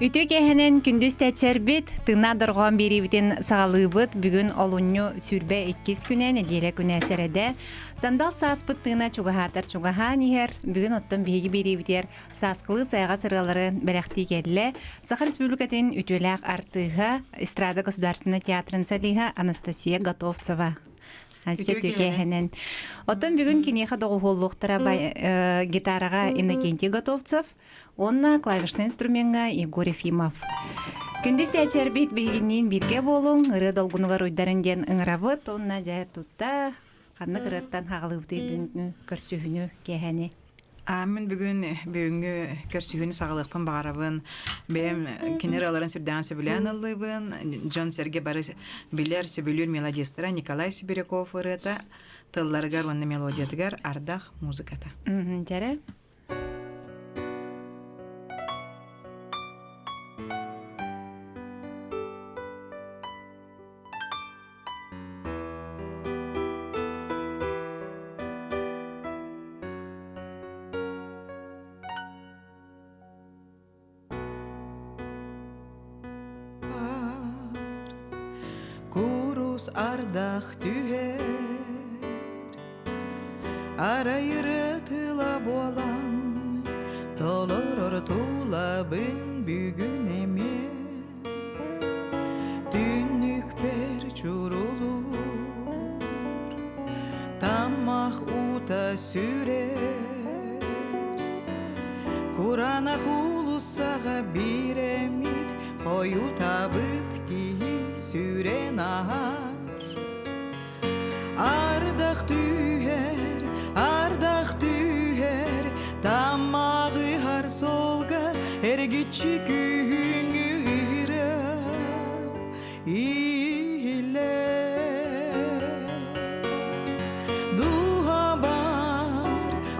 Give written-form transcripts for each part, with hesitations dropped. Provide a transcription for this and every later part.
Үтүө киэһэнэн күндү истээччэрбит, тыыннаах дорҕоон биэриибитин саҕалыыбыт. Бүгүн олунньу сүүрбэ иккис күнэ, нэдиэлэ күнэ сэрэдэ. Сандал сааспыт тыына чугаһаатар чугаһаан иһэр. Бүгүн оттон биһиги биэриибитигэр сааскылыы сайаҕас ырыалары бэлэхтии кэллэ. Саха Республикатын үтүөлээх артыыһа, эстрада государственнай театрын солиһа Анастасия Готовцева. Ася Түкэһэнэн. Оттон бүгүн киниэхэ доҕуһуоллуохтара гитараҕа Иннокентий Готовцев уонна клавишнай инструмеҥҥа Егор Ефимов. Күндү истээччилэрбит биһигинниин бииргэ буолуҥ, ырыа долгунугар уйдарын диэн ыҥырабыт уонна дьэ тутта ханнык ырыаттан хаҕалыыбытый бүгүҥҥү көрсүһүүнү киэһэни? Мин бүгүн бүгүҥҥү көрсүһүүнү саҕалыахпын баҕарабын. Бэйэм кини ырыаларын сүрдээҕин сөбүлээн ыллыыбын. Дьон-сэргэ бары билэр, сөбүлүүр мелодистара Николай Сибиряков ырыата тылларыгар уонна мелодиятыгар ардах музыката. Дьэрэ. Курус ардах түһэр, арай ырыа тыла буолан, толорор тулабын бүгүн эмиэ. Түннүкпэр чурулуур, таммах уута сүрэр. Кураанах уулуссаҕа биир эмит хойутаабыт киһи сүрэн аһар. Ардах түһэр, ардах түһэр, таммаҕыһар суолга эргиччи күһүҥҥү ыра иһиллэр. Дууһабар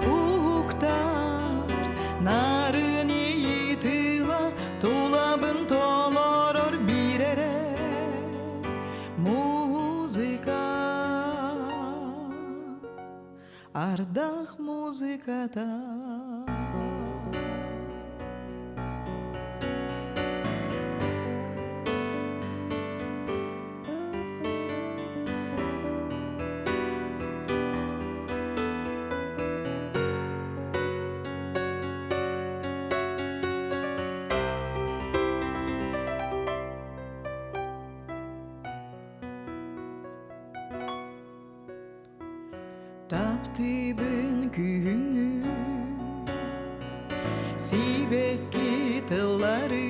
уһуктар, нарын иитила тулабын толорор биир эрэ Музыка, ардах музыката. Таптыыбын күһүҥҥү сибэкки тыллары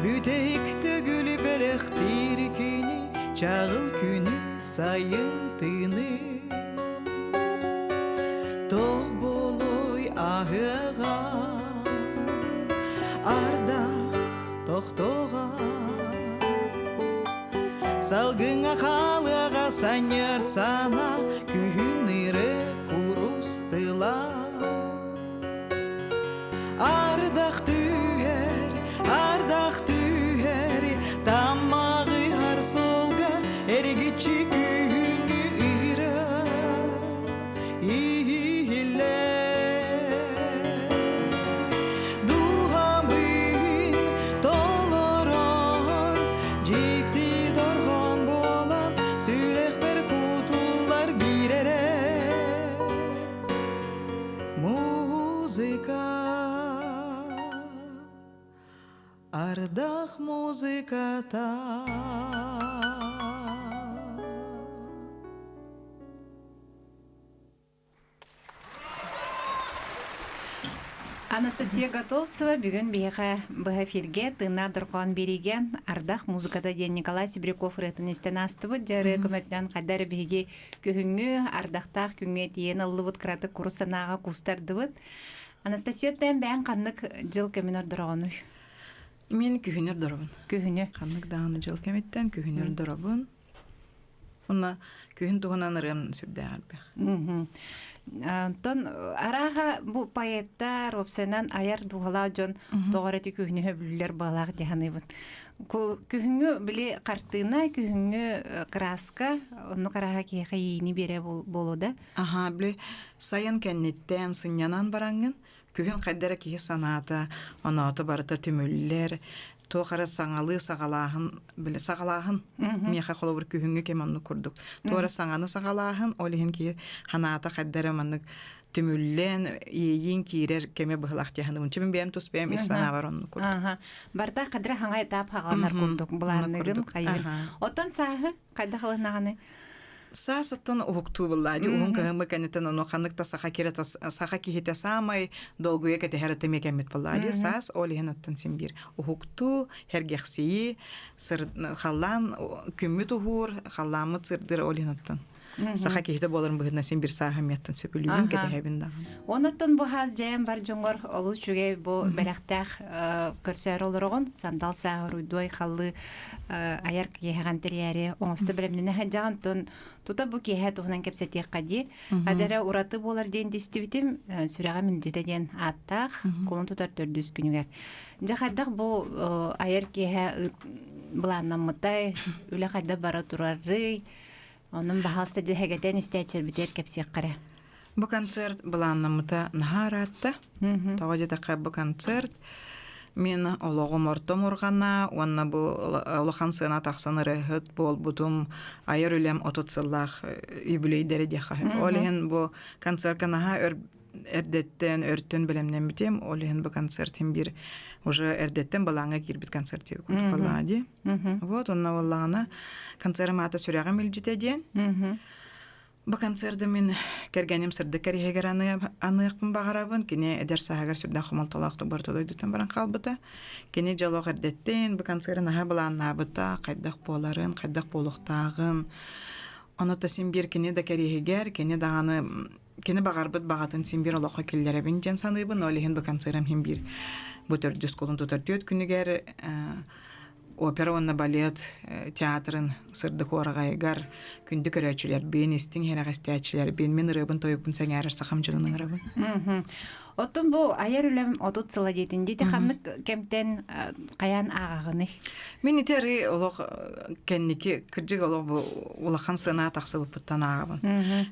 Бүтэһик төгүл бэлэхтиир кини чаҕыл күнү сайын тыыны Тоҕ болой аһыаҕа ардах тохтоҕо Салгыҥҥа хаалыаҕа санньыар сана күһүн ыры курус тыла Ардах түһэр, ардах түһэр, таммаҕыһар суолга эргиччи күһүҥҥү ыра иһиллэр. Дууһабын толорор дьикти дорҕоон буолан сүрэхпэр кутуллар биир эрэ Музыка, ардах музыката. Анастасия Готовцева бүгүн биһиэхэ быһа эфиргэ тыыннаах дорҕоон биэриигэ ардах музыката диэн Николай Сибиряков ырыатын истэн аастыбыт. Дьэ ырыа көмөтүнэн хайда эрэ биһиги Күһүҥҥү ардахтаах күҥҥэ тиийэн ыллыбыт, кыратык курус санааҕа куустардыбыт. Анастасия өттөөн бэйэҥ ханнык дьыл кэмин ордороҕунуй? Мин күһүн ордоробун. Күһүнү. Ханнык даҕаны дьыл кэмиттэн күһүн ордоробун. Уонна күһүн туһунан ырыам сүрдээх элбэх. Онтон арааһа бу поэттар, уопсайынан айар дууһалаах дьон тоҕо эрэ күһүнү сөбүлүүллэр баалаах дии саныыбын. Күһүҥҥү били хартыына, күһүҥҥү краска, оннук арааһа киһиэхэ иини биэрэ буолуо да. Аха, били сайын кэнниттэн сынньанан бараҥҥын, Күһүн хайда эрэ киһи санаата, оноото барыта түмүллэр, туох эрэ саҥалыы саҕалааһын, били саҕалааһын миэхэ холобур күһүҥҥү кэм оннук курдук. Туох эрэ саҥаны саҕалааһын, ол иһин киһи санаата хайда эрэ маннык түмүллэн, иэйиин киирэр кэмэ быһылаах диэханыбын. Чимин бэйэм тус бэйэм ис санаабар оннук курдук. Барда кадра хаҥа этап хаҕаланар курдук былаанныгын хайыгын. Оттон сааһы хайдах ылынаҕыный? Саас оттон уһуктуу буллаа. Уһун кыһыммы кэнниттэн ону ханнык да саха киһитэ саха киһитэ саамай долгуйа кэтэһэр этэ кэммит буллаа. Саас ол иһин оттон син биир уһуктуу, сэргэхсийии, халлаан күммүт уһуур, халлааммыт сырдыр ол иһин оттон саха киһитэ буоларын быһыытынан син биир сааһым миэттэн сөбүлүүбүн кэтэһэбин даҕаны. Онуттан бу хаас дьайан бар дьоҥор олус үчүгэй бу бэлэхтээх көрсөөр олороҕун сандал сааһы уруйдуой халлыы айар киэһэҕин тэрийээри оҥосто бэлэмнэнэ сылдьаҕын тон тута бу киэһэ туһунан кэпсэтиэххэ дии. Хадара ураты буолар диэн истибитим сүрэҕим илдьитэ диэн ааттаах кулун тутар төрдүс күнүгэр. Дьэ хайдах бу айар киэһэ былааннаммытай, үлэ хайда бара турарый, Онон баһаалыста дьэһэгэтэн истээччилэрбитигэр кэпсиэххэ Бу концерт былааннаммыта наһаа ыраатта. Тоҕо диэтэххэ бу концерт мин олоҕум орто мурҕана уонна бу улахан сыана тахсан ырыаһыт буолбутум айар үлэм 30 сыллаах юбилейдэрэ диэххэ сөп. Ол иһин бу концертка наһаа өр эрдэттэн өртөн бэлэмнэммитим. Ол иһин бу концерт иһин биир уже эрдэттэн былааҥҥа киирбит концерт диэбит курдук буоллаҕа дии. Вот онно буоллаҕына концерым аата сүрэҕим илдьитэ диэн. Бу концерды мин кэргэним сырдык кэриһигэр аныахпын баҕарабын. Кини эдэр сааһыгар сүрдээх хомолтолоохтук барыта дойдутун баран хаалбыта. Кини дьолох эрдэттэн бу концеры наһаа былааннаабыта, хайдах буоларын, хайдах буолуохтааҕын. Ону та син биир кини да кэриэһигэр, кини даҕаны кини баҕарбыт баҕатын син биир олоххо киллэрэбин диэн саныыбын. Ол иһин бу концерым иһин биир бу төрдүс кулун тутар түөрт күнүгэр опера уонна балет театрын сырдык уораҕайыгар күндү көрөөччүлэрбин, истиҥ иһирэҕэстээччилэрбин, мин ырыабын-тойукпун сэҥээрэр сахам дьонун ыҥырабын. Оттон бу айар үлэм 30 сыла диэтин дии ханнык кэмтэн хайаан ааҕаҕыный? Мин ити арыы олох кэнники кырдьык олох бу улахан сыанаа тахсыбыппыттан ааҕабын.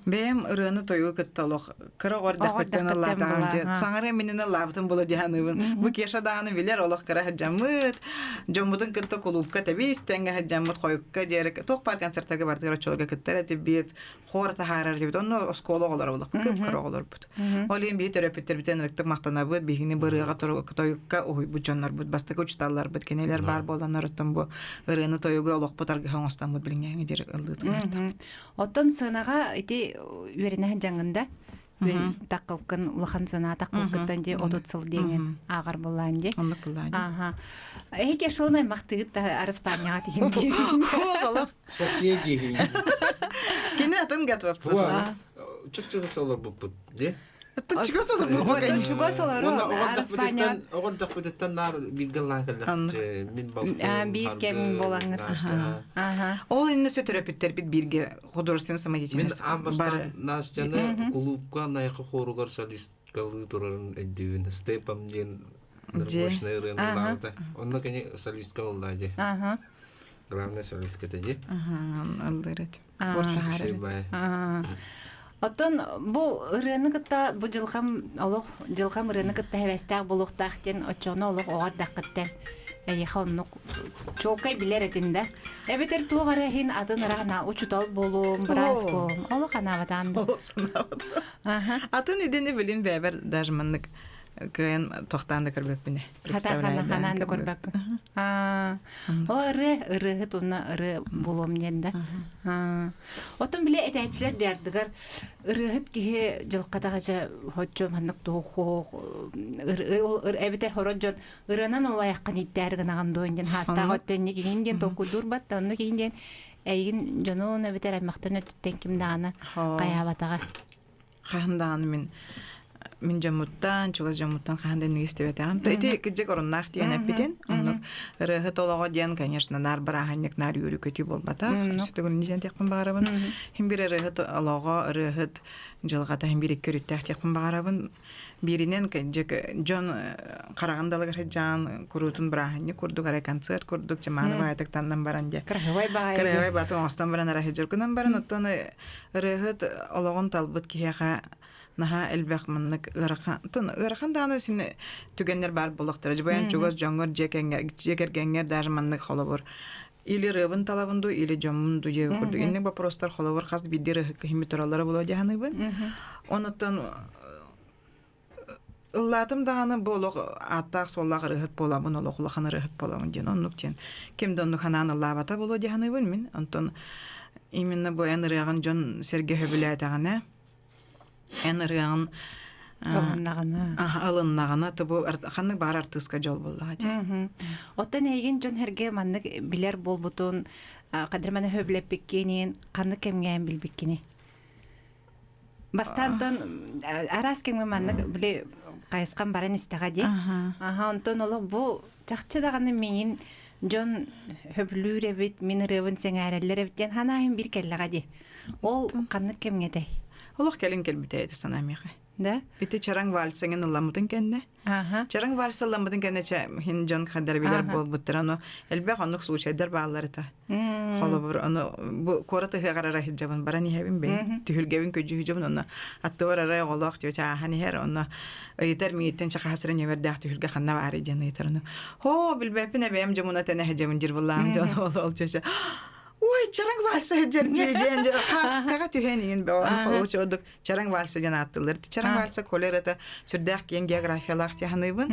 Бэйэм ырыаны тойугу кытта олох кыра оҕо эрдэхпиттэн ыллаатаҕым дьэ саҥарыам иннинэ ыллаабытым була дии саныыбын. Бу Кеша даҕаны билэр олох кыра сылдьаммыт, дьоммутун кытта кулуупка тэбис тэҥҥэ сылдьаммыт хойукка диэри туох баар концертарга барытыгар оччолорго кыттар этибит, хор таһаарар этибит. Онно оскуола оҕолоро булаппыт, кыра оҕолорбут. Ол иһин биһи төрөппүттэрбитин ырыктык махтанабыт, биһигини бырыаҕа тойукка уһуйбут дьоннорбут, бастакы учууталларбыт кинилэр баар буоланнар оттон бу ырыаны тойугу олохпут аргыһа оҥостоммут билиҥҥээҥи диэри ыллыы туруохтаахпыт. Оттон сыанаҕа ити үөрэнэ сылдьаҥҥын таккылкын улахан сыана таккылкыттан дии 30 сыл диэҥин ааҕар буоллаан дии. Оннук буоллаан дии. Аха. Эһиги шылын аймахтыгыт да Араспаанньаҕа тиһим дии. Соседи. Кини атын готовцев. Чуп-чугас олорбуппут дии. Чугас олорбуппут. Чугас олору Араспаанньаҕа. Оҕо эрдэхпититтэн наар бииргэ ыллаан кэллэхпит. Мин балтым. Биир кэм буолаҥҥыт. Ол иннэ сөтөрөпүттэрбит бииргэ художественная самодеятельность. Мин аан бастаан Настяны кулуупка Найха хоругар солисткалыы турарын өйдүүбүн. Степам диэн мощный ырыаны ыллаабыта. Онно кини солистка ыллаа дии. Главное солистка этэ дии. Ыллыыр этим. Оттон бу ырыаны кытта бу дьылҕам олох дьылҕам ырыаны кытта хэбэстээх буолуохтаах диэн оччоҕуна олох оҕо эрдэххиттэн эйиэхэ оннук чуолкай билэр этин да эбэтэр туох эрэ иһин атын ыраҕына учутал буолуом быраас буолуом олох анаабатаан да олох санаабатаан атын идэни билин бэйэбэр даже маннык кыайан тохтоон да көрбөппүнэ ханаан да көрбөккүн О ырыа ырыаһыт уонна ырыа буолуом диэн да. Оттон били этээччилэр диардыгар ырыаһыт киһи дьылхатаҕа хоччо маннык туох эбэтэр хорот дьон ырыанан улайаххын иттээр гынаҕын дуо диэн хаастаах өттөн киһин диэн толкуйдуур батта онно киһин диэн эйигин дьонун эбэтэр аймахтан өттүттэн ким даҕаны хайаабатаҕа хаһан даҕаны мин мин дьоммуттан, чугас дьоммуттан хаһан да инник истибэтэҕим. Ити кырдьык оруннаах диэн эппитин. Оннук ырыаһыт олоҕо диэн, конечно, наар бырааһынньык, наар үөрүү-көтүү буолбатах. Өссө диэн диэхпин баҕарабын. Хим бир ырыаһыт олоҕо, ырыаһыт дьылҕата хим бир икки өрүттээх диэхпин баҕарабын. Бииринэн дьон хараҕын далыгар сылдьаан куруутун бырааһынньык курдук, арай концерт курдук, чымааны баайытык таннан баран дьэ. Красивай баайы. Красивай бааты оҥостон баран арай сылдьар гынан баран, оттон ырыаһыт олоҕун талбыт киһиэхэ. Наһаа элбэх маннык ыарахан ыарахан даҕаны син түгэннэр баар буолуохтара. Дьыбайан чугас дьоҥҥор дьиэ кэргэҥҥэр дьиэ кэргэҥҥэр даже маннык холобур или ырыабын талабын дуу, или дьоммун дуу диэбит курдук. Инник вопростар холобур хас биирдии ырыаһыкка иһиммит тураллара буолуо дьаһаныыбын. Онуттан ыллаатым даҕаны бу олох ааттаах-суоллаах ырыаһыт буоламмын, олох улахан ырыаһыт буоламмын диэн оннук диэн. Ким да оннук санаан ыллаабата буолуо дьаһаныыбын мин. Онтон именно бу эн ырыаҕын дьон сэргэ сөбүлээтэҕинэ, эн ырыаҕын Ылыннаҕына. Ылыннаҕына, то бу ханнык баар артыыска дьол буоллаҕа дии. Оттон эйигин дьон сэргэ маннык билэр буолбутун, хадырманы хөбүлэппиккинин, ханнык кэмҥэ билбиккини? Бастаан онтон араас кэмҥэ маннык били хайысхам баран истэҕэ дии. Аха, онтон олох бу чахчы даҕаны миҥин дьон хөбүлүүр эбит, мин ырыабын сэҥээрэллэр эбит диэн санаайым биир кэллэҕэ дии. Ол ханнык кэмҥэ этэй? Олох кэлин кэлбитэ ити санаа миэхэ. Да? Ити чараҥ вальсыңын ылламмытын кэннэ. Чараҥ вальс ылламмытын кэннэ чэ хин дьон хандар билэр буолбуттара, ону элбэх оннук случайдар бааллар этэ. Холобур, ону бу куорат ыһыаҕар ара сылдьабын, баран иһэбин бэйэм, түһүлгэбин көдьүүһүдьэбин, онно аттыбар арай оҕолоох тетя ааһан иһэр, онно ыйытар миигиттэн чэ хаһыс эрэ нүөмэрдээх түһүлгэ ханна баарый диэн ыйытар ону. Хоо, билбэппин эбээм дьомуна тэнэ сылдьабын дьир буллаам дьон ол ол чэ Ой, чараҥ вальса сылдьар дии диэн хаатыскаҕа түһэн иҥин бөҕө ордук чараҥ вальса диэн ааттыыллар. Чараҥ вальса колер это сүрдээх киэҥ географиялаах тиһаныыбын.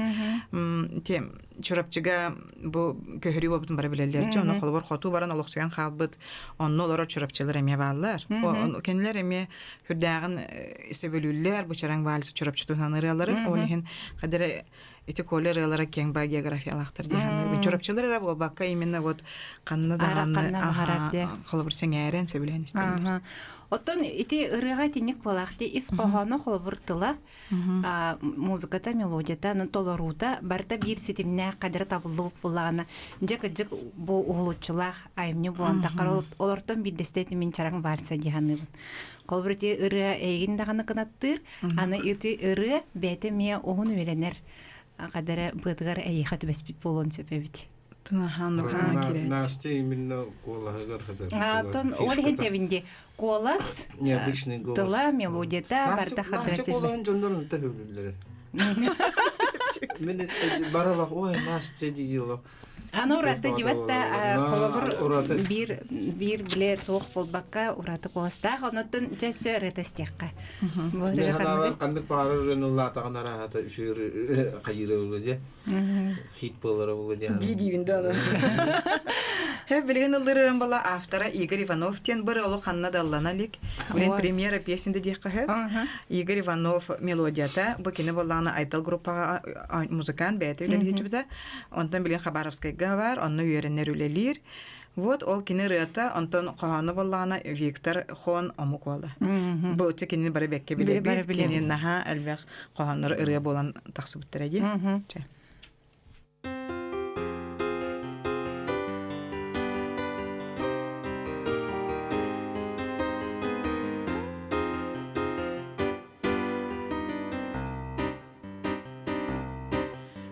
Те Чурапчыга бу көһөрүү буолбутун бары билэллэр. Дьэ, ону холобур хоту баран олохсуйан хаалбыт, онно олорор чурапчылар эмиэ бааллар. Кинилэр эмиэ сүрдээҕин сөбүлүүллэр бу чараҥ вальса Чурапчы туһунан ырыалары. Ол иһин хадара ити Коля ырыалара киэҥ баа географиялаахтар дии саныыбын. Чурапчылар эрэ буолбакка именно вот ханна даҕаны холобур сэҥээрэн сөбүлээн истэллэр. Оттон ити ырыаҕа итинник буолаах дии ис хоһооно холобур тыла, музыката, мелодията, толоруута барыта биир ситимнээх хадара табыллыбыт буоллаҕына дьэ кырдьык бу уһулуччулаах айымньы буолан таххар олортон биирдэстэ мин чараҥ вальса дии саныыбын. Холобур ити ырыа эйигин даҕаны кынаттыыр, аны ити ырыа бэйэтэ эмиэ уһун үйэлэнэр хадара быатыгар эйиэхэ түбэспит буолуон сөп эбит. Настя именно куолаһыгар Тон ол иһин тэбинди куолас необычный голос тыла мелодията барыта хадара Настя куолаһын дьоннорун та хөбүллэрэ. Мен баралах ой Настя диило. Аны ураты дибатта холобур биир биир биле туох буолбакка ураты куоластаах онотун дьэ өссө ырыата истиэххэ. Ханнык баарар ырыаны араһата үсүр хайыра була дьэ. Хит буолара була дьэ. Дии диибин да аны. Хэ билигин ыллырырын бала автора Игорь Иванов диэн бір олу ханна даллана илик. Билин премьера песенде диэххэ хөп. Игорь Иванов мелодията бу кини боллаҕына Айтал группаҕа музыкант бэйэтэ үлэлиһиччибитэ. Онтон билин Хабаровскайга бар, онно үөрэнэр үлэлиир. Вот ол кини ырыата, онтон хоһоону боллаҕына Виктор Хон омук уола. Бу өттө кинини бары бэккэ билэбит, кини наһаа элбэх хоһооннору ырыа буолан тахсыбыттара дии. Чэ.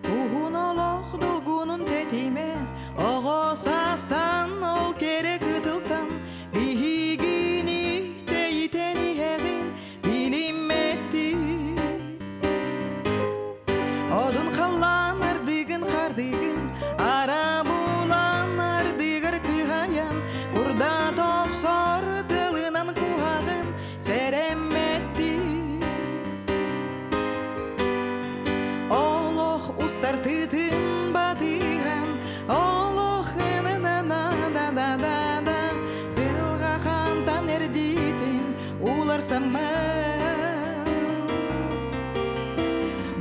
Уһун олох долгунун тэтимэ, оҕо саастан ол кэрэ кытылтан биһигини тэйитэн иһэҕин билиммэттик. Одун халлаан ардыгын хардыгын, ара булан ардыгар кыһайан, курдат охсор тылынан куһаҕын сэрэммэттик. Олох устар тыытын батыһан, олох да тылга хантан эрдиитин уларсаммын.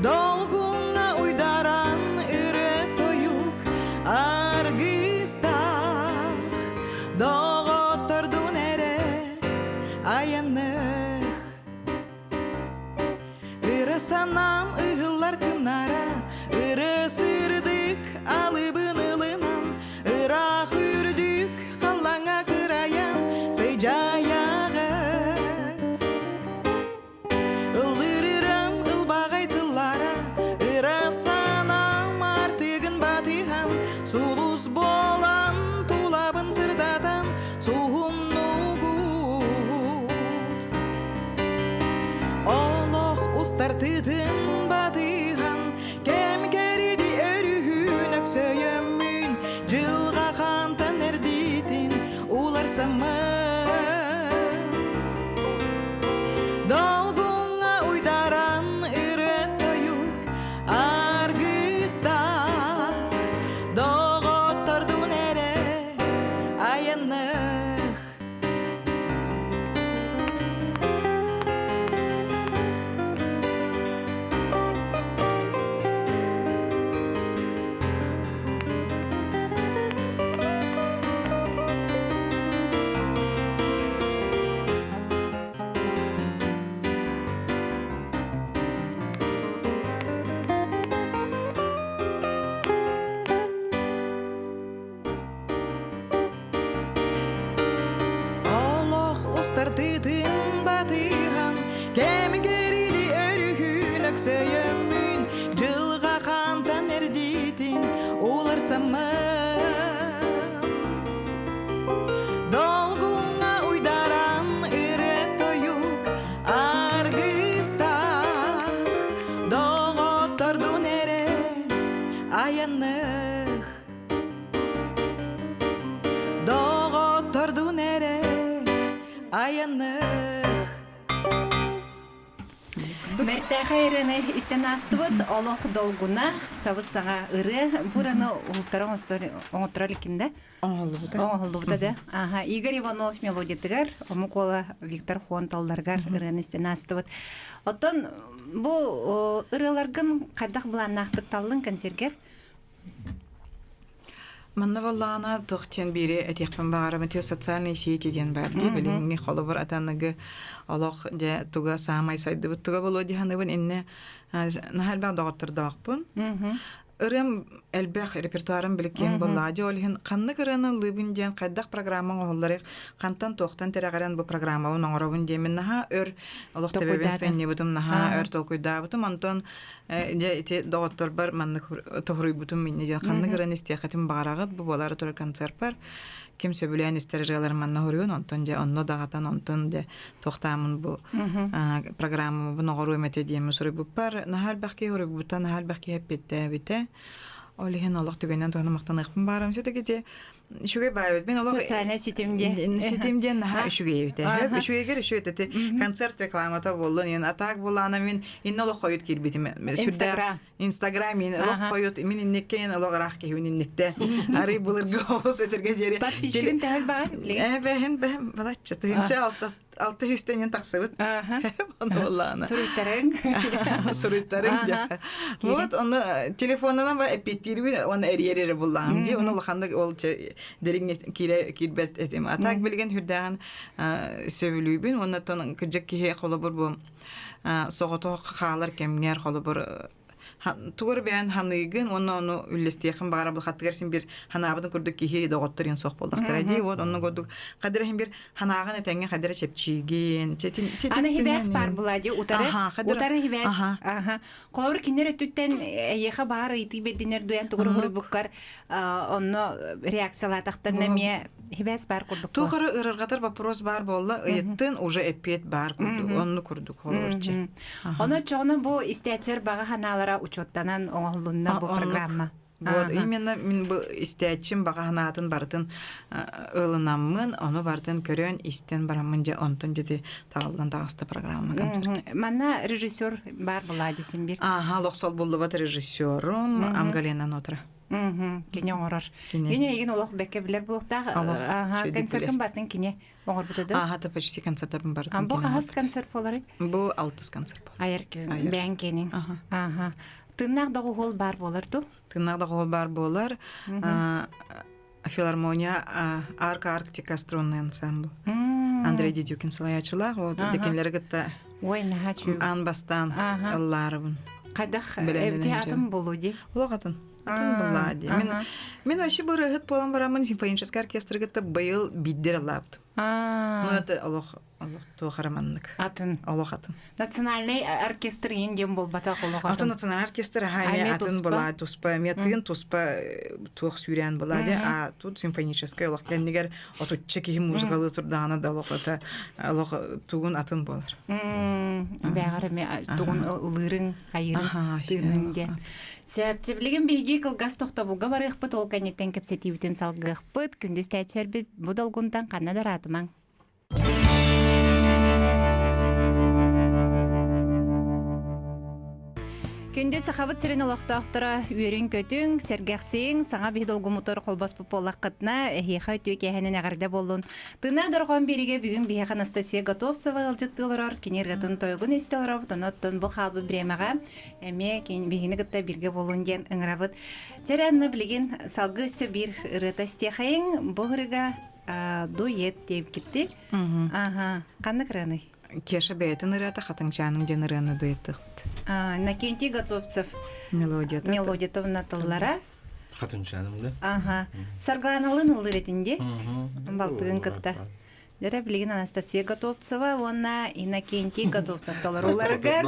Долгуҥҥа уйдаран ырыа тойук аргыстаах, доҕоттордун эрэ айанных. Ыра санаам ыһыллар кымнара, Ыры сырдык алыбын ылынан, Ыраах үрдүк халлаҥа кырайан сыдьайаҕыт. Ыллырырам ылбаҕай тыллара, Ыра санаам артыгын батыһан, Сулус буолан тулабын сырдатан, Суһумнугут. Олох устартытын батыһан Кэм кэриди өрүһүн өксөйөммүн Дьылҕа хантан эрдитин уларсаммын Долгуҥҥа уйдаран ырыа-тойук аргыстаах Доҕоттордуун эрэ айанных Олох устартыытын батыһан, кэмигириди өрүһүн өксөйөммүн, дьылҕа хантан эрдитин уларсаммын. Долгуҥҥа уйдаран ырыа-тойук аргыстаах, доҕоттордун эрэ айанных. Доҕоттордун эрэ айанных. Мэртээхэй ырыаны истэн аастыбыт. Олох долгуна, сабыс-саҥа ырыа. Бу ырыаны уһултара оҥотторо иликкин да? Оҥоһуллубута. Оҥоһуллубута да. Аха, Игорь Иванов мелодиятыгар, омук уола Виктор Хон талларыгар ырыаны истэн аастыбыт. Оттон бу ырыаларгын хайдах былааннаахтык таллыҥ концергер? Манна буоллаҕына туох диэн биири этиэхпин баҕарабын те социальные сети диэн баар дии билиҥҥи холобур атаныгы олох дьэ туга саамай сайдыбыт туга буолуо дии саныыбын иннэ наһаа элбэх доҕоттордоохпун ырыам элбэх репертуарым били киэҥ буоллаҕа дии ол иһин ханнык ырыаны ыллыыбын диэн хайдах программа оҥоһулларый хантан туохтан тирэҕирэн бу программабын оҥоробун диэммин наһаа өр олох төбөбүн сынньыбытым наһаа өр толкуйдаабытым онтон Дьэ ити доҕотторбор маннык тоһуруйбутум инньэ диэн ханнык ырыаны истиэххитин баҕараҕыт бу буолаары турар концерпар ким сөбүлээн истэр ырыаларын манна хоруйун онтон дьэ онно даҕатан онтон дьэ туохтаамын бу программабын оҕоруом этэ диэммин суруйбуппар наһаа элбэх киһи суруйбута наһаа элбэх киһи эппиэттээбитэ ол иһин олох түгэнинэн туһана махтаныахпын баарым все-таки ити Үчүгэй баайбыт. Мен олох социальнай ситим диэн. Ситим диэн наһаа үчүгэй эбит. Үчүгэйгэр үчүгэй эти концерт рекламата буоллун, ин атаак буолаана мин инне олох хойут киирбитим. Инстаграм. Инстаграм мин олох хойут мин инникке ин олох ыраах киһибин инникте. Арый былыргы оҕус этэргэ диэри. Подписчигин төһөл баҕар? Э бэһин бэһин балачча тыһынча алта алта үстэнин тахсыбыт. Ону Суруйтарыҥ. Суруйтарыҥ диэхэ. Вот ону телефонунан бар эппиэттиирбин уонна эрийэр эрэ буллаҕым дии. Ону улаханнык ол дириҥ киирэ киирбэт этим. А так билигин хүрдээҕин сөбүлүүбүн уонна тон кыдьык киһи холобур бу соҕотох хаалар кэмҥэр холобур тугу эрэ бэйэн ханыыгын уонна ону үллэстиэххин баҕара хаттыгар син биир ханаабытын курдук киһи доҕоттор иэн суох буоллахтара дии вот онно курдук хадара иһин биир ханаагын этэҥҥэ хадара чэпчиигин четин Аны хибээс бар була ди утары утары хибээс аха холобур кинилэр өттүттэн эйиэхэ баар ыйытыы бэрдинэр дуйан тугур хуруйбуккар онно реакциялаатахтарына эмиэ хибээс бар курдук Туох эрэ ырырҕатар вопрос баар буолла ыйыттын уже эппиэт баар курдук онну курдук холобурчу Ону оччоҕуна бу истээччилэр баҕа санаалара учуоттанан оҥоһулунна бу программа. Вот именно мин бу истээччим баҕа санаатын барытын ылынаммын, ону барытын көрөн, истэн бараммын дьэ онтон дьэти таҕыллан таҕыста программа концерт. Манна режиссер бар была десем бир. Ага, лох буллубат режиссерум Амгалена Нотра. Кини оҥорор. Кини эйигин олох бэккэ билэр буолуохтаах. Аха, концертын бартын кини оҥорбута да? Аха, почти концертын бартын. Бу хаһыс концерт буоларый? Бу алтыс концерт буолар. Айар бэйэҥ киэниҥ. Аха. Тыыннаах доҕуһуол баар буолар дуу? Тыыннаах доҕуһуол баар буолар. Филармония Арка Арктика струнный ансамбль. Андрей Дедюкин салайааччылаах. Вот декенлери кытта Ой, наһаа үчүгэй. Аан бастаан ыллаарыбын. Хайдах эбити атын болу ди? Олох атын. Атын буллаа ди. Мин мин вообще бырыһыт буолан бараммын симфонический оркестры кытта быйыл биирдэр ыллаабытым. Ну это олох олох туох маннык. Атын. Олох атын. Национальный оркестр иин диэн буолбатах олох атын. Атын национальный оркестр аха эмиэ атын была туспа эмиэ тыын туспа туох сүүрээн была де а тут симфонический олох кэннигэр отучча киһи музыкалы турдаҕына да олох это олох тугун атын буолар. Бэҕэр эми тугун ылыырыҥ, хайыырыҥ, тыыныҥ диэн. Сөп, билигин биһиги кылгас тохтобулга барыахпыт, ол кэнниттэн кэпсэтиибитин салгыахпыт. Күндү истээччилэрбит бу долгунтан ханна да ыраатымаҥ. Күндү Сахабыт сирин олохтоохторо үөрүн-көтүҥ, сэргэхсиҥ, саҥа биһи долгумутугар холбоспут буоллаххытына, эһиэхэ үтүө киэһэнэн эҕэрдэ буоллун. Тыыннаах дорҕоон биэриигэ бүгүн биһиэхэ Анастасия Готовцева ыалдьыттыы олорор, кини ырыатын тойугун истэ олоробут, ону оттон бу хаалбыт бириэмэҕэ эмиэ биһигини кытта бииргэ буолун диэн ыҥырабыт. Чэрэ, онно билигин салгыы өссө биир ырыата истиэхэйиҥ. Бу ырыга дуэт диэбиккитти. Аха, ханнык ырыаный? Кеша бэйэтин ырыата Хатыҥчааным диэн ырыаны дуэттыахпыт. Иннокентий Готовцев мелодията мелодията тыллара. Хатыҥчааным да? Аха. Саргыланалыын ыллыыр этин дии. Балтыгын кытта. Дэрэ билигин Анастасия Готовцева уонна Иннокентий Готовцев толорууларыгар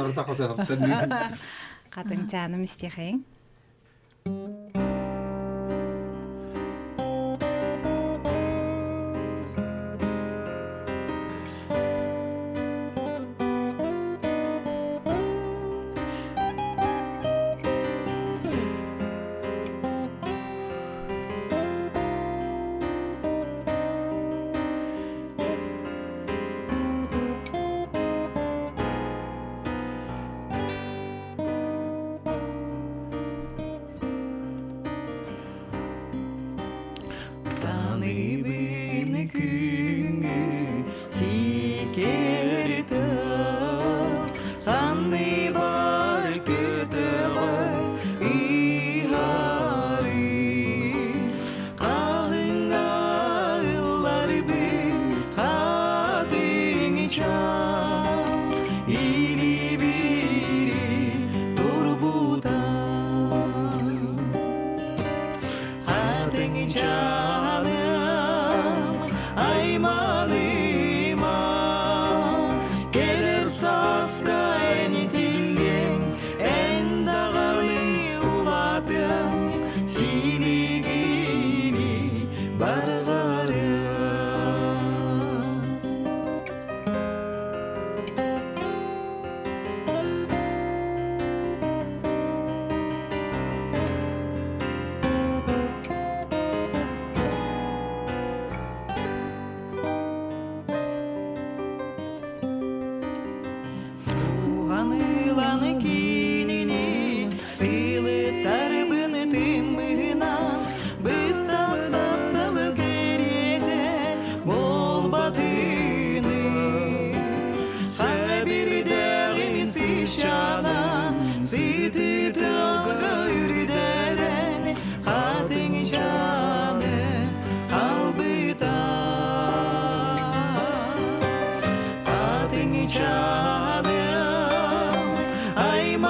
Хатыҥчааным истиэхэйиҥ. Саныыбын күҥҥү сикери тыл, санныбар көтөҕө ыһары. Хаһыҥҥа ылларбын хатыҥ чаан, илибири турбута. Хатыҥ чааным айманыма, кэлэр сааска эн итиллиэҥ, эн даҕаны улаатыаҥ, силигини барҕарыаҥ. Туһаныыланы киинини сылыттарбын тыммыһынан быстах сандалы кэриэтэ буолбатыны Сабирдээҕим сыщанан сытытылга үрдэрэн хатыҥчааны халбыта Хатыҥчааным айманыма.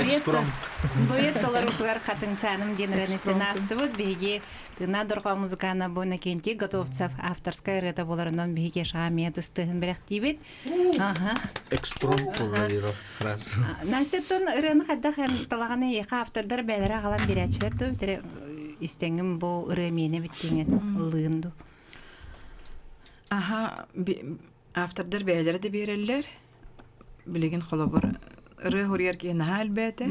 Экспромт. Дуэт толоруутугар хатыҥчааным диэн ырыаны истэн аастыбыт. Биһиги Тына дорҕоо музыкана бу Иннокентий Готовцев авторскай ырыата буоларынан биһиги шаамия тыстыһын бэлэхтиибит. Аха. Экспромт буолла Настя тон ырыаны хайдах эн талаҕаны эйиэхэ автордар бэйэлэрэ аҕалан биэрээччилэр дуо бүтэрэ истэҥҥин бу ырыа миэнэ бүттиҥин ыллыын ду Аха, автордар бэйэлэрэ да биэрэллэр. Билигин холобур ырыа хуруйар киһи наһаа элбээтэ.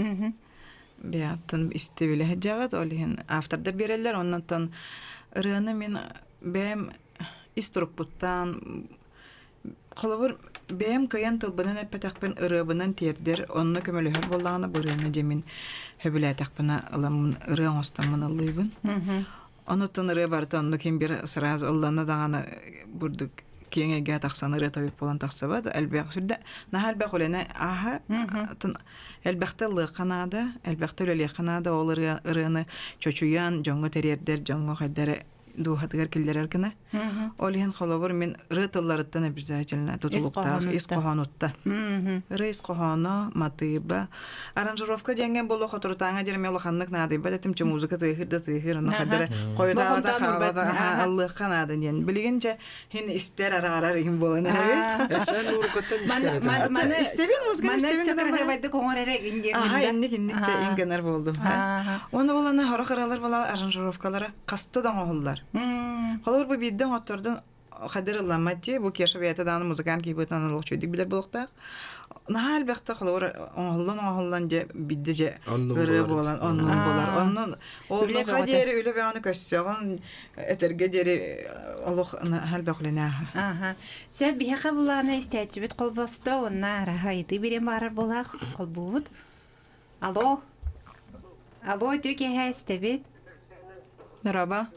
Бэйэттэн истибилэ сылдьаҕыт, ол иһин автордар биэрэллэр. Оннуттан ырыаны мин бэйэм ис турукпуттан холобур бэйэм кыайан тылбынан эппэтэхпин ырыабынан тиэрдэр, онно көмөлөһөр буоллаҕына бу ырыаны дьэ мин сөбүлээтэхпинэ ыламмын ырыа оҥостоммун ыллыыбын. Онуттан ырыа барыта оннук ким бир сразу ыллана даҕаны бурдук киэҥ эйгэ тахсан ырыа тойук буолан тахсыбат. Элбэх сүрдэ наһаа элбэх үлэни ааһа элбэхтэ ыллыахха наада, элбэхтэ үлэлиэххэ наада. Ол ырыа ырыаны чочуйан дьоҥҥо тириэрдэр, дьоҥҥо хайдары дууһатыгар киллэрэр гына. Ол иһин холобур мин ырыа тылларыттан обязательно тутулуктаах ис хоһоонуттан. Ырыа ис хоһооно, матыыба, Аранжировка диэҥҥэ буолуо хоторутааҥа диэн эмиэ улаханнык наадыйбат этим чэ музыка тыаһыыр да тыаһыыр ону хадара хойутаабата хаалбата аха аллыахха наада диэн билигин дьэ хин истэр араарар иһин буолан эрэбит Эсэн музыкаттан истэр этим. Истэбин музыканы истэбин гынан кыргыбайдык оҥор эрэ гин диэн Аха инник инник чэ ин гынар буолдум. Уонна буолана хорох ыралар була аранжировкалара хаста да оҥоһуллар. Холобур бу биирдэ оҥоттордун хадыр ылламмат дии бу Кеша бэйэтэ даҕаны музыкант киһи быһыытынан олох үчүгэйдик билэр буолуохтаах. Наһаа элбэхтэ холобур оҥоһуллан оҥоһуллан дьэ бидде дьэ ырыа буолан оннун буолар. Оннун олохха диэри үлэ бөҕөнү көссөҕүн этэргэ диэри олох наһаа элбэх үлэни ааһа. Аха. Сөп биһиэхэ булаана истээччибит холбосто уонна араха ыйытыы бириэн баарар буолаах холбуубут. Алло. Алло, үтүө киэһэ истэбит. Нараба.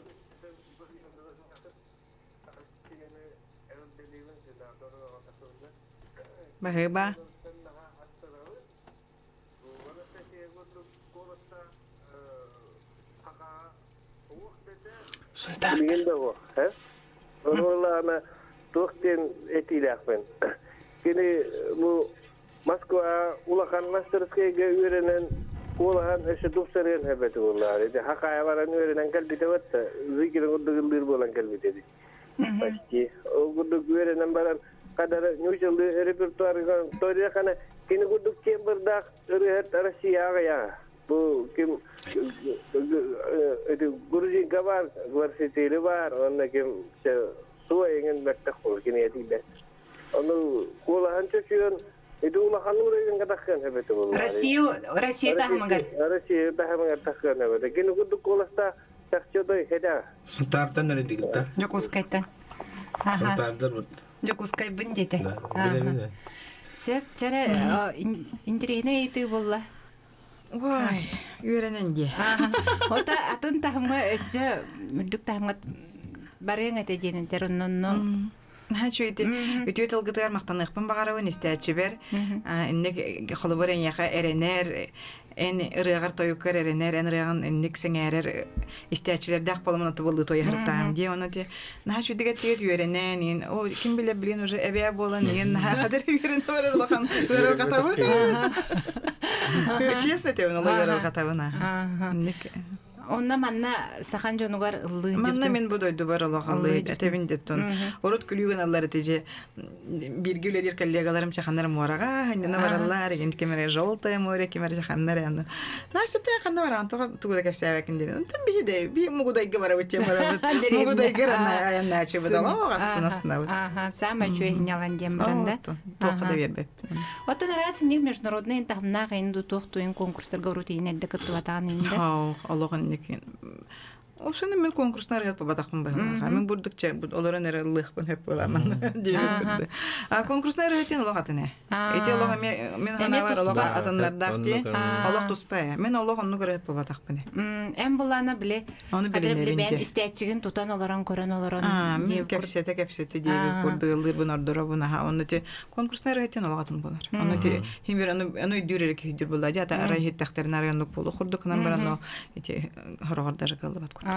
Баһыыба. Билигин да бу, э? Ону туох диэн этиилээхпин. Кини бу Москва улахан мастерскайга үөрэнэн куолаһан өссө тупсарыан сөп этэ буоллаҕа. Ити Хакая баран үөрэнэн кэлбитэ батта, Зыкина курдук ыллыыр буолан кэлбит эбит. Почти. Ол курдук үөрэнэн баран хадара ньуучалыы репертуарыгар торияхана кини курдук тембрдаах ырыаһыт Россияҕа аҕыйаҕа. Бу ким эти грузинка бар, Гварцетели бар, онно ким суо эҥин бэртэх буолар кини этийбэт. Ону куолаһан чочуйан ити улахан уурайгын катаххыан сөбөтө буолла. Россия Россия таһымыгар. Россия таһымыгар таххыан сөбөтө. Кини курдук куоласта чахчы той хедэ. Сунтаартан эрэ дигитта. Дьокуускайтан. Сунтаардар бут. Дьокуускайбын диэтэ. Билэбин. Сөп, чэрэ интэриэһинэй ыйытыы буолла. Уай, үөрэнэн диэ. Ота атын таһымҥа өссө үрдүк таһымҥа барыаҥ этэ диэн этэр оннонно. Наһаа үчүгэй үтүө тылгытыгар махтаныахпын баҕарабын истээччибэр. Инник холобур эйиэхэ эрэнэр, эн ырыаҕар тойуккар эрэнэр, эн ырыаҕын инник сэҥээрэр истээччилэрдээх буоламмын отубуллуу туойаһыртаам дии. Ону ти наһаа үчүгэй эттигэт үөрэнэн, иин о ким билэр билин уже эбээ буолан иин наһаа хадыр үөрэнэ барар улахан ыарырҕатабын. Честно этебин ол ыарырҕатабын аа. Инник Онно манна сахан дьонугар ыллыы Манна мин бу дойдубар олох ыллыы этэбин деттон. Урут күлүү гыналлар ити же бирге үлэлиир коллегаларым чаханнар муораҕа ханнана бараллар егин ким эрэ желтое море ким эрэ чаханнар аны Настя ханна бараан тоҕо тугу да кэпсээбэкин диэн. Онтон биһи де би мугудайга барабыт тем барабыт. Мугудайга айаннаачыбыт олох астына астынабыт. Аха, самое үчүгэй хиннялан диэн баран да. Туохха да биэрбэппин. Оттон араас инник международный таһымнаах ин туох туйун конкурстарга урут иин эрдэ кыттыбатаҕын инде. Олох инник Осуну мен конкурсна ырыат бабатахпын быһылааха. Мен бурдук чэ олорон эрэ ыллыахпын хөп буоламын диэбит А конкурсна ырыатын олох атын ээ. Ити олох эме мен ханаабар олох атыннардаах дии. Олох туспа ээ. Мен олох оннук ырыат буолбатахпын ээ. Эн булаана биле Ону билинэбин бэйэн истээччигин тутан олорон көрөн олорон диэбит кэпсэтэ кэпсэтэ диэбит курдук ыллыырбын ордоробун аха онну ти конкурсна ырыатын олох атын буолар. Ону ти хим бир ону ону өйдүүр эрэ киһи өйдүүр буолла. Дьэ ата арай иһиттэхтэрин арай оннук буолуох курдук гынан баран но ити хороҕор даже кыаллыбат курдук.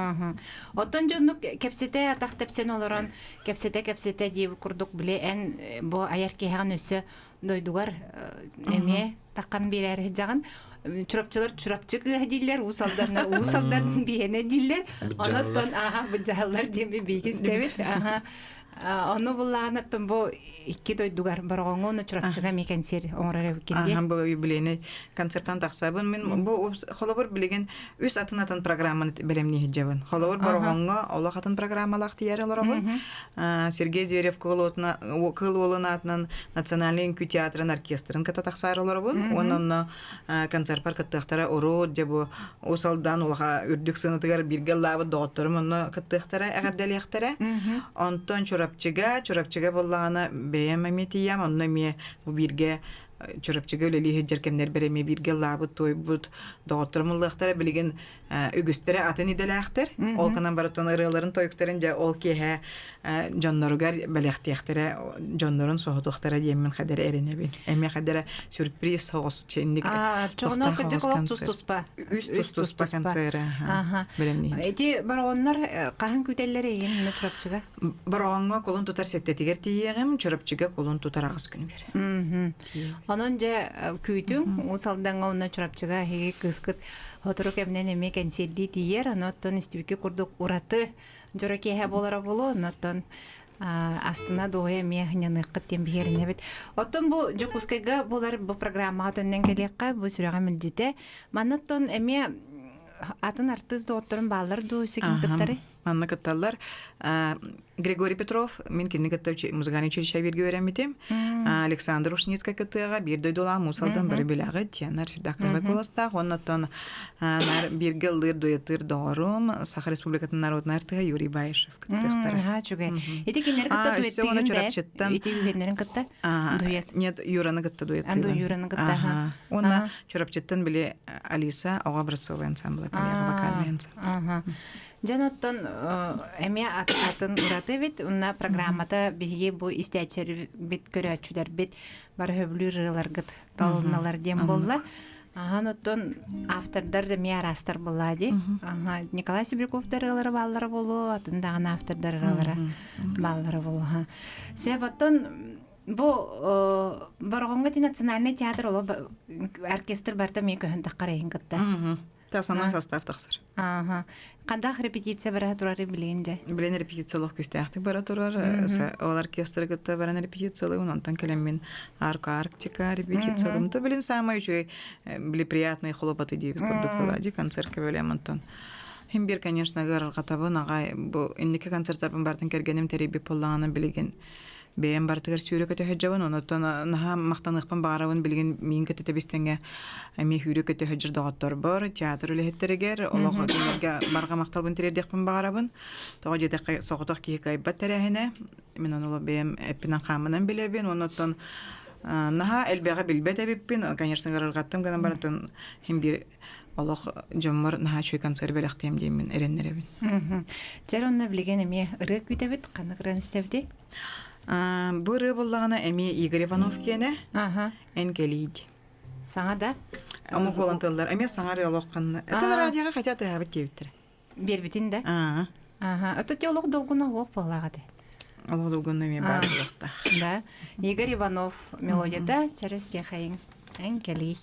Оттон дьоннук кэпсэтэ атах тэпсэн олорон кэпсэтэ-кэпсэтэ диэбит курдук били эн бу айар киһэҕин өссө дойдугар эмиэ таххан биэрээри сылдьаҕын. Чурапчылар Чурапчы кыыһа дииллэр, Уус Алданнар Уус Алдан биһиэнэ дииллэр. Онон аха быдьаһаллар диэн биһиги истэбит. Аха. Ону буллаҕына бу икки дойдугар Бороҕоҥҥо уонна Чурапчыга эмиэ кэнсиэр оҥорор эбиккин дии. Аха, бу юбилейный концертан тахсабын. Мин бу холобур билигин үс атын-атын программаны бэлэмнии сылдьабын. Холобур Бороҕоҥҥо олох атын программалаах тиийэр олоробун. Сергей Зверев Кыыл Уолун аатынан Национальный үҥкүү театрын оркестрын кытта тахсаары олоробун. Уонна онно концертпар кыттыахтара урут дьэ бу Уус Алдан улаха үрдүк сыанатыгар бииргэ ыллаабыт доҕотторум онно кыттыахтара, эҕэрдэлиэхтэрэ. Онтон Чурапчыга, Чурапчыга буоллаҕына бэйэм эмиэ тиийэм, онно эмиэ бу бииргэ Чурапчыга үлэлии сылдьар кэмнэрбэр эмиэ бииргэ ыллаабыт, туойбут доҕотторум ыллыахтара. Билигин үгүстэрэ атын идэлээхтэр. Ол гынан барытын ырыаларын, тойуктарын дьэ ол киэһэ дьонноругар бэлэхтиэхтэрэ, дьоннорун соһутуохтара диэммин хадара эрэнэбин. Эмиэ хадара сюрприз соҕус инник Чоҕунор кырдьык олох тус-туспа. Үс тус-туспа концеры бэлэмниир. Ити бароҕоннор хаһан күүтэллэр эйин мына Чурапчыга? Бароҕоҥҥо кулун тутар сэттэтигэр тиийиэҕим, Чурапчыга кулун тутар аҕыс күнүгэр. Онон дьэ күүтүҥ, Уус Алдаҥҥа уонна Чурапчыга эһиги кыыскыт Сотору кэминэн эмиэ кэнсиэрдии тиийэр, ону оттон истибиккэ курдук ураты дьоро киэһэ буолара буолуо, ону оттон астына дуоһуйа эмиэ һынньаныаххыт диэн биһиэринэбит. Оттон бу Дьокуускайга буолар бу программаҕа төннөн кэлиэххэ, бу сүрэҕим илдьитэ. Манна оттон эмиэ атын артыыс доҕотторум бааллар дуу, өссө ким кыттары? Манна кытталлар. Григорий Петров, мин кинини кытта музыкальный училище бииргэ үөрэммитим. Александр Ушницкай кыттыаҕа биир дойдулаах Муус Алдан бары билэҕит, тиэнэр сүрдээх кыраһа куоластаах. Уонна оттон бииргэ ыллыыр дуэтыыр доҕорум Саха Республикатын народнай артыыһа Юрий Баишев кыттыахтара. Наһаа үчүгэй. Ити кинилэри кытта дуэттыыгын да? Ити үһүөннэрин кытта дуэт? Нет, Юраны кытта дуэттыыбын. Юраны кытта. Уонна Чурапчыттан били Алиса оҕо образцовый ансамбла вокальный ансамбль. Дьэн оттон эмиэ атын ураты эбит. Уонна программата биһиги бу истээччилэрбит, көрөөччүлэрбит бары сөбүлүүр ырыаларгыт талыналар диэн буолла. Ахан оттон автордар да эмиэ араастар буолла дии. Аха Николай Сибиряков да ырыалара бааллара буолуо, атын даҕаны автордар ырыалара бааллара буолуо. Сөп оттон бу Бороҕоҥҥо ти национальный театр оло оркестр барта эмиэ көһөн таххар эйин кытта. Основной состав тахсар. Ага. Хандах репетиция бара турары билигин дьэ? Билин репетиция олох күүстээхтик бара турар. Ол оркестры кытта баран репетициялыыбын, онтон кэлэммин Арка Арктика репетициялыыбын. То билин самый үчүгэй били приятные хлопоты диэбит курдук была ди концертка бөлем онтон. Хим бир, конечно, ыарырҕатабын аҕай бу инники концерттарбын бартын кэргэним тэрийбит буоллаҕына билигин бэйэм барытыгар сүүрэ көтө сылдьабын, онуттан наһаа махтаныахпын баҕарабын билигин миин кытта тэбистэҥҥэ эмиэ сүүрэ көтө сылдьар доҕотторбор, театр үлэһиттэригэр олох кинилэргэ барҕа махталбын тириэрдиэхпин баҕарабын. Тоҕо диэтэххэ, соҕотох киһи кыайбат тэрээһинэ. Мин ону бэйэм эппинэн-хааммынан билэбин, онуттан наһаа элбэҕи билбэт эбиппин, конечно, ыарырҕаттым гынан барытын иһин биир олох дьоммор наһаа үчүгэй концерт бэлэхтиэм диэммин эрэннэрэбин. Дьэр онно билигин эмиэ ырыа күүтэбит, ханнык ырыаны истэбитий? Бу ырыа буоллаҕына эмиэ Игорь Иванов киэнэ «Эн кэлиий» диэн. Саҥа да? Омук буолан тыллар. Эмиэ саҥа ырыа олох ханна. Это радиоҕа хотя тыаһаабыт диэбиттэрэ. Биэрбитин да? Аха. Это те олох долгуна уох буоллаҕа этэ. Олох долгуна эмиэ баар буолуохтаах. Да. Игорь Иванов мелодията через техайын. Эн кэлиий.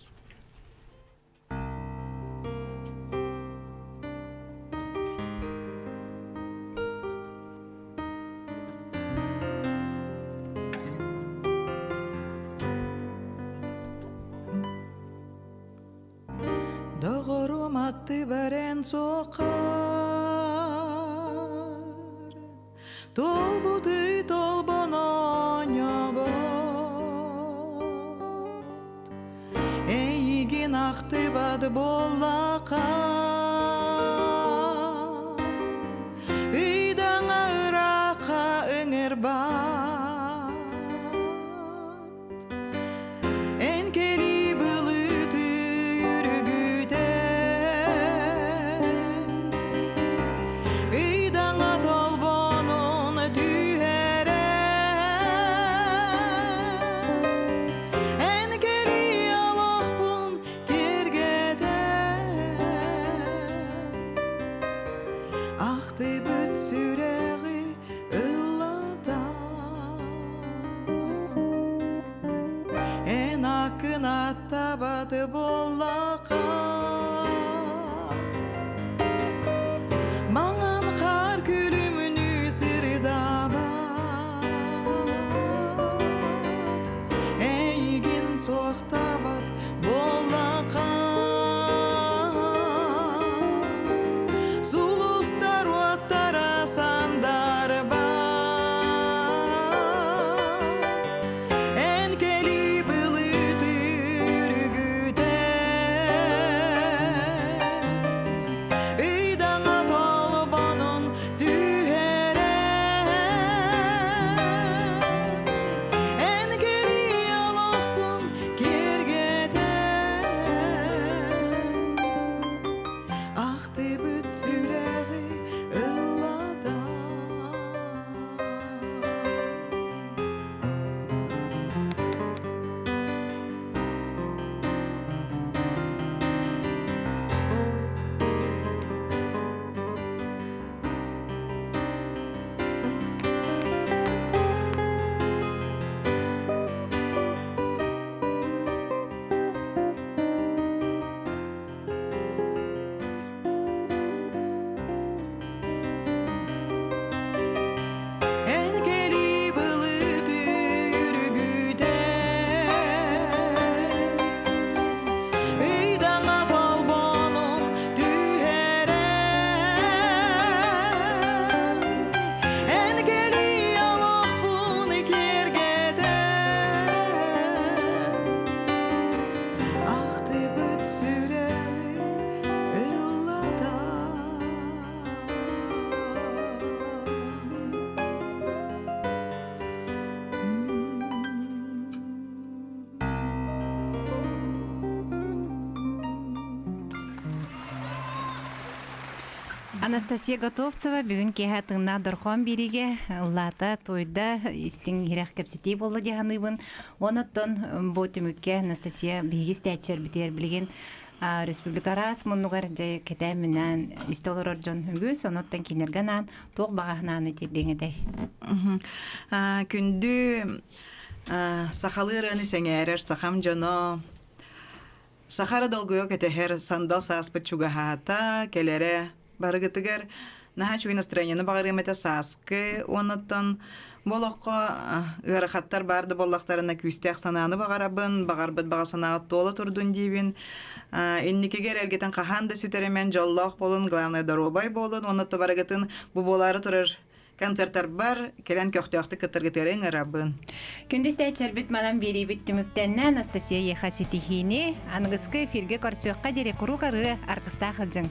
Доҕорум аттыбар эн суоххар Толбутуй толбон оонньообот Эйигин ахтыбат буоллахха Ыйдаҥа ыраахха ыҥырбат Эн кэлии былыты үргүтэн, ыйдаҥа толбонун түһэрэн, эн кэлии олохпун киэргэтэн, ахтыбыт сүрэҕи ыллатан. Эн аккын аттабат буоллаха Маҥан хаар күлүмүнүү сырдаабат Эйигин суохтаабат буоллаха Сулустар уоттара сандарбат Эн кэлии былыты үргүтэн Ыйдаҥа толбонун түһэрэн Эн кэлии олохпун киэргэтэн Ахтыбыт сүрэҕи ыллатан Эн кэлии былыты үргүтэн Ыйдаҥа толбонун түһэрэн Эн кэлии олохпун киэргэтэн Ахтыбыт сүрэҕи ыллатан Анастасия Готовцева бүгүн киэһэ тыыннаах дорхоон биэриигэ ыллаата, туойда, истиҥ иһирэх кэпсэтии буолла дии саныыбын. Онон бу түмүккэ Анастасия биһиги истээччилэрбитигэр билигин республика араас муннугар дьэ кэтээн-минээн истэ олорор дьон үгүс, онуттан кинилэргэ анаан туох баҕаһынааны тиэрдиэҥ этэй? Күндү сахалыы ырыаны сэҥээрэр сахам дьоно, саха эрэ долгуйа кэтэһэр сандал сааспыт чугаһаата, кэлэрэ барыгытыгар наһаа үчүгэй настроениены баҕарыам этэ сааскы уоннаттан бу олоххо ыарахаттар баар да буоллахтарына күүстээх санааны баҕарабын, баҕарбыт баҕа санааҕыт туола турдун диибин. Инникигэ эрэлгитин хаһан да сүтэримэн дьоллоох буолун, главное доруобай буолун уонна барыгытын бу буолаары турар концертарбар кэлэн көхтөөхтүк кыттаргытыгар ыҥырабын. Күндү истээччилэрбит манан биэриибит түмүктэннэ Анастасия Еха ситиһиини аныгыскы эфиргэ көрсүөххэ диэри куруук арыы аргыстаах сылдьыҥ.